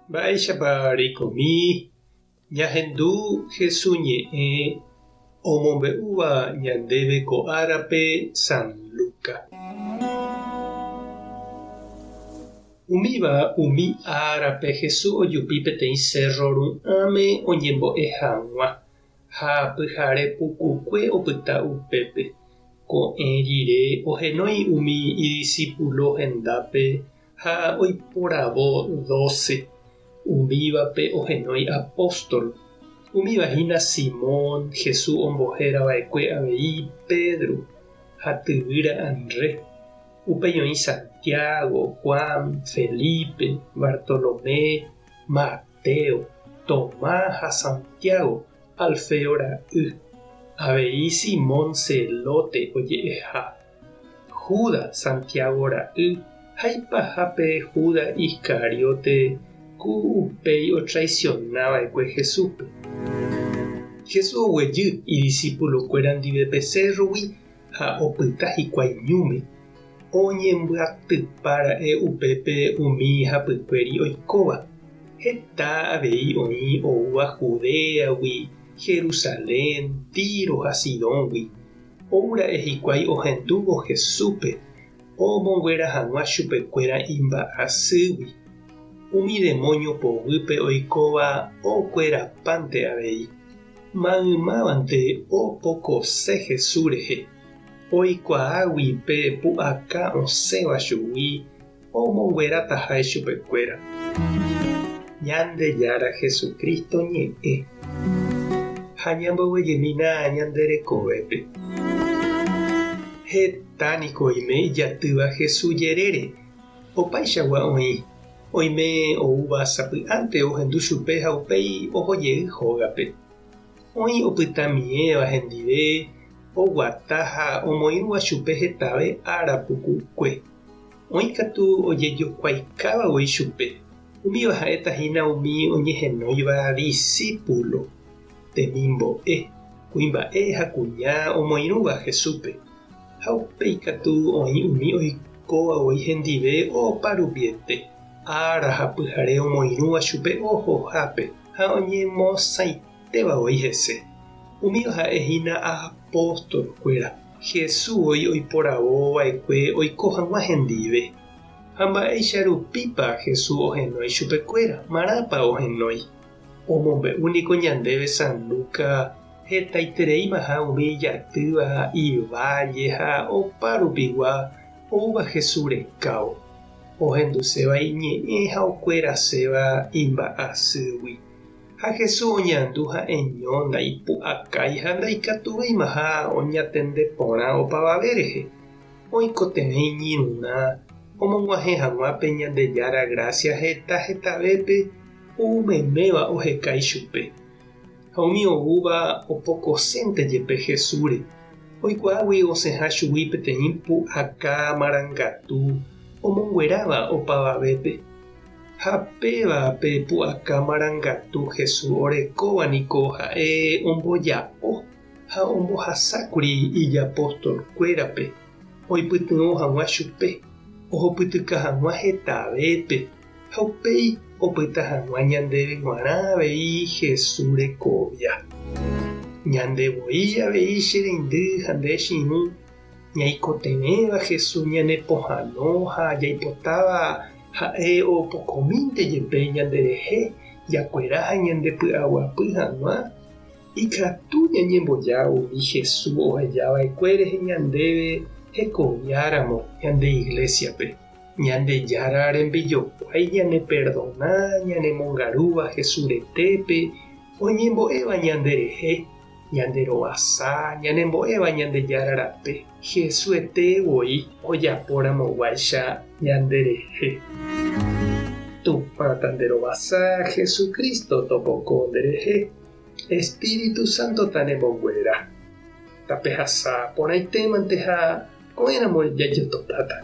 Mba'éichapa reikomi ñahendu Hesu ñe'ẽ omombe'úva ñandéve ko árape San Luca. Umíva umi árape Hesu ojupi peteĩ sérro ru'ãme oñembo'e hag̃ua, ha pyhare pukukue opyta upépe. Ko'ẽ rire ohenói umi idisípulo hendápe ha oiporavo dóse, umívape ohenói apóstol. Umíva hína Simón, Jesús ombohéra va'ekue avei Pedro, ha tyvýra Andrés. Upéi oĩ Santiago, Juan, Felipe, Bartolomé, Mateo, Tomás ha Santiago, Alfeo ra'y. Avei Simón Zelote oje'eha. Judas, Santiago ra'y, ha ipahápe Judas Iscariote ku upéi otraisiona va'ekue Jesúspe. Jesús oguejy idisipulokuéra ndive pe sérrogui ha opyta hikuái ñúme. Oñembyatypa ra'e upépe umi hapykuéri oikóva. Heta avei oĩ oúva Judéagui, Jerusalén, Tiro ha Sidóngui. Ou ra'e hikuái ohendúvo Jesúspe omonguera hag̃ua chupekuéra imba'asýgui. Umi demóño poguýpe oikóva okuerapánte avei. Maymávante opokose Jesús rehe, oikuaágui pe pu'aka osẽva chugui omonguerataha ichupekuéra. Ñandejára Jesucristo ñe'ẽ ha ñamboguejymína ñande rekovépe. Heta niko oime ijatýva Jesús jerére, opaichagua oĩ, oime oúva sapy'ánte ohendu chupe ha upéi oho jey hógape. Oĩ opytamiéva hendive, oguata ha omoĩrũva chupe hetave ára pukukue. Oĩ katu ojejokuaikáva voi chupe, umíva ha'éta hína umi oñehenóiva disípulo, temimbo'e, kuimba'e ha kuña omoirũva Jesúspe. Ha upéi katu oĩ umi oikóva voi hendive opa rupiete, ára ha pyhare omoirũva chupe ohohápe ha oñemosãitéva voi hese. Umíva ha'e hína apóstol-kuéra. Jesús voi oiporavo va'ekue oiko hag̃ua hendive. Ha mba'éicha rupípa Jesús ohenói chupekuéra? Marãpa ohenói? Omombe'u niko ñandéve San Lucas hetaitereímaha umi ijatýva iválle ha opa rupigua oúva Jesús rekávo, ohenduséva iñe'ẽ ha okueraséva imba'asýgui. Ha Jesús oñandu ha'eño ndaipu'akái ha ndaikatuvéimaha oñatende porã opavave rehe, oikotevẽ iñirũrã omog̃uahẽ hag̃ua pe Ñandejára grásia heta hetavépe ou meméva oheka ichupe. Ha umi oúva opokosénte jepe Jesúsre, oikuaágui osẽha chugui peteĩ pu'aka marangatu omongueráva opavavépe. Ha péva pe pu'aka marangatu Jesús orekóva niko ha'e omboja'o ha ombohasákuri ijapostolkuérape oipytyvõ hag̃ua chupe, ohupytyka hag̃ua hetavépe ha upéi opyta hag̃ua ñandéve g̃uarã avei Jesús rekovia. Ñande voi avei che reindy ha nde che irũ Ñaikotevẽva Jesús ñanepohãno ha jaipotáva ha'e opokomínte jepe ñanderehe jakuera ha ñandepy'aguapy hag̃ua, ikatu ñañemboja umi Jesús oheja va'ekue rehe ñandéve hekoviáramo ñande iglésiape. Ñandejára rembijokuái ñaneperdona ñanemongarúva Jesús retépe oñembo'éva ñanderehe. Ñande rovasa, ñanembo'éva Ñandejára rape, Jesús-ete voi ojapo ramoguáicha ñande rehe. Tupã tanderovasa, Jesucristo topoko nde rehe, Espíritu Santo tanemonguera. Tapehasa porãitémante ha ko'ẽramo jajotopáta.